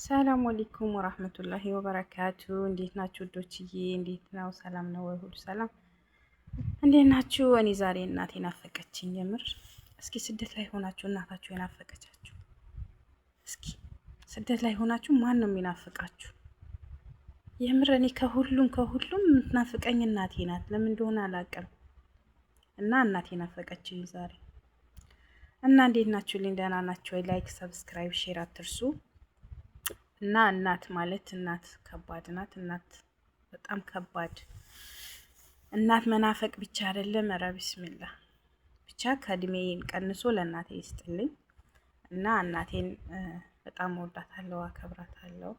ሰላም አለይኩም ወራህመቱላሂ ወበረካቱ። እንዴት ናችሁ ውዶችዬ? እንዴት ነው? ሰላም ነው ወይ? ሁሉ ሰላም እንዴት ናችሁ? እኔ ዛሬ እናቴ ናፈቀችኝ የምር። እስኪ ስደት ላይ ሆናችሁ እናታችሁ የናፈቀቻችሁ፣ እስኪ ስደት ላይ ሆናችሁ ማን ነው የሚናፍቃችሁ? የምር እኔ ከሁሉም ከሁሉም የምትናፍቀኝ እናቴ ናት። ለምን እንደሆነ አላውቅም። እና እናቴ ናፈቀችኝ ዛሬ። እና እንዴት ናችሁ? ደህና ናችሁ ወይ? Like፣ subscribe፣ share አትርሱ። እና እናት ማለት እናት ከባድ ናት። እናት በጣም ከባድ እናት መናፈቅ ብቻ አይደለም። ኧረ ቢስሚላ ብቻ ከእድሜን ቀንሶ ለእናቴ ይስጥልኝ። እና እናቴን በጣም እወዳታለሁ፣ አከብራታለሁ።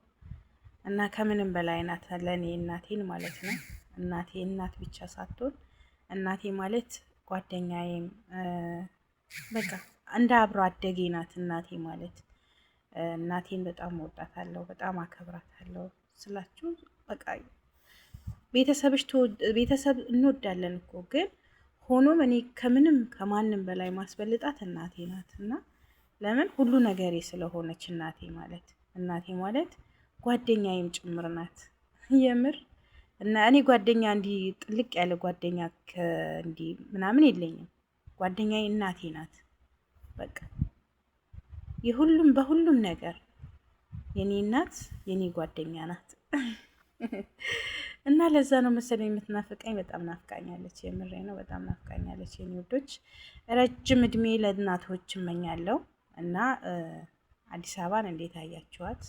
እና ከምንም በላይ ናት ለእኔ እናቴን ማለት ነው። እናቴ እናት ብቻ ሳትሆን እናቴ ማለት ጓደኛዬም በቃ እንደ አብሮ አደጌ ናት እናቴ ማለት። እናቴን በጣም እወዳታለሁ፣ በጣም አከብራታለሁ ስላችሁ በቃ ቤተሰብሽ ቤተሰብ እንወዳለን እኮ፣ ግን ሆኖም እኔ ከምንም ከማንም በላይ ማስበልጣት እናቴ ናት። እና ለምን ሁሉ ነገሬ ስለሆነች እናቴ ማለት ጓደኛዬም ጭምር ናት የምር። እና እኔ ጓደኛ እንዲህ ጥልቅ ያለ ጓደኛ እንዲህ ምናምን የለኝም። ጓደኛዬ እናቴ ናት። በቃ የሁሉም በሁሉም ነገር የኔ እናት የኔ ጓደኛ ናት። እና ለዛ ነው መሰለኝ የምትናፍቀኝ። በጣም ናፍቃኛለች፣ የምሬ ነው። በጣም ናፍቃኛለች። የኔ ውዶች ረጅም እድሜ ለእናቶች እመኛለሁ። እና አዲስ አበባን እንዴት አያችኋት?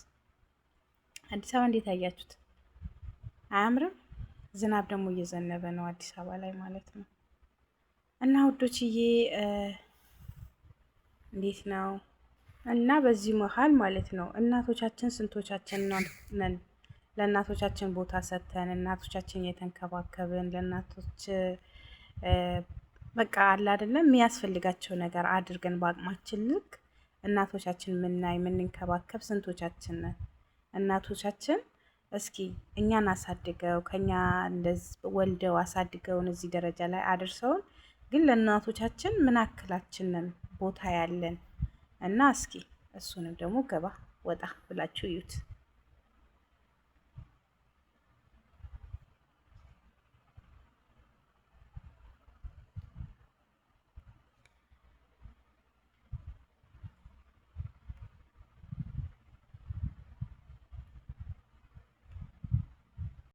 አዲስ አበባ እንዴት አያችሁት? አያምርም? ዝናብ ደግሞ እየዘነበ ነው አዲስ አበባ ላይ ማለት ነው። እና ውዶችዬ እንዴት ነው? እና በዚህ መሀል ማለት ነው እናቶቻችን ስንቶቻችን ነን ለእናቶቻችን ቦታ ሰጥተን እናቶቻችን የተንከባከብን፣ ለእናቶች በቃ አለ አይደለም የሚያስፈልጋቸው ነገር አድርገን በአቅማችን ልክ እናቶቻችን ምናይ የምንንከባከብ ስንቶቻችን ነን? እናቶቻችን እስኪ እኛን አሳድገው፣ ከኛ እንደዚህ ወልደው አሳድገውን እዚህ ደረጃ ላይ አድርሰውን፣ ግን ለእናቶቻችን ምን አክላችን ቦታ ያለን? እና እስኪ እሱንም ደግሞ ገባ ወጣ ብላችሁ እዩት።